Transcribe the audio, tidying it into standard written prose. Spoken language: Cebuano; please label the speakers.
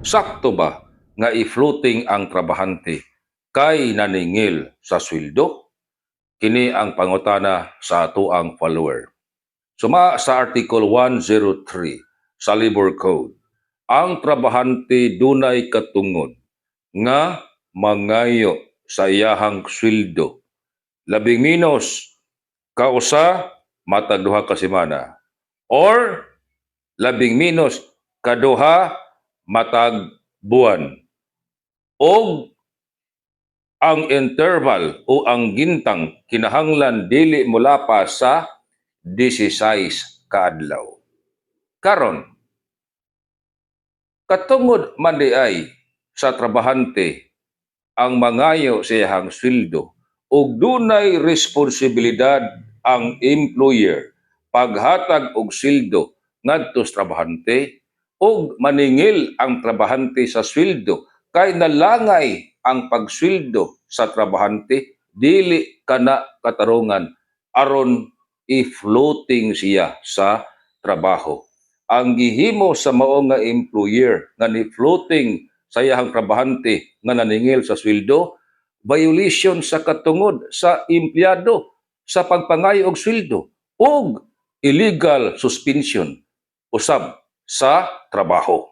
Speaker 1: Sakto ba nga i-floating ang trabahante kay naningil sa sweldo? Kini ang pangutana sa atoang follower. Suma sa Article 103 sa Labor Code, ang trabahante dunay katungod nga mangayo sa iyahang sweldo labing minos kausa matag 2 ka semana or labing minos kaduha matag buwan og ang interval o ang gintang kinahanglan dili molapas sa 16 ka adlaw. Karon, katungod man diay sa trabahante ang mangayo sa iyahang sweldo ug dunay responsibilidad ang employer paghatag og sweldo ngadto sa trabahante ug maningil ang trabahante sa sweldo kay nalangay ang pagsweldo sa trabahante, dili kana katarungan aron i-floating siya sa trabaho. Ang gihimo sa mao nga employer nga ni floating sa iyahang trabahante nga naningil sa sweldo, violation sa katungod sa empleyado sa pagpangayo og sweldo ug illegal suspension usab sa trabaho.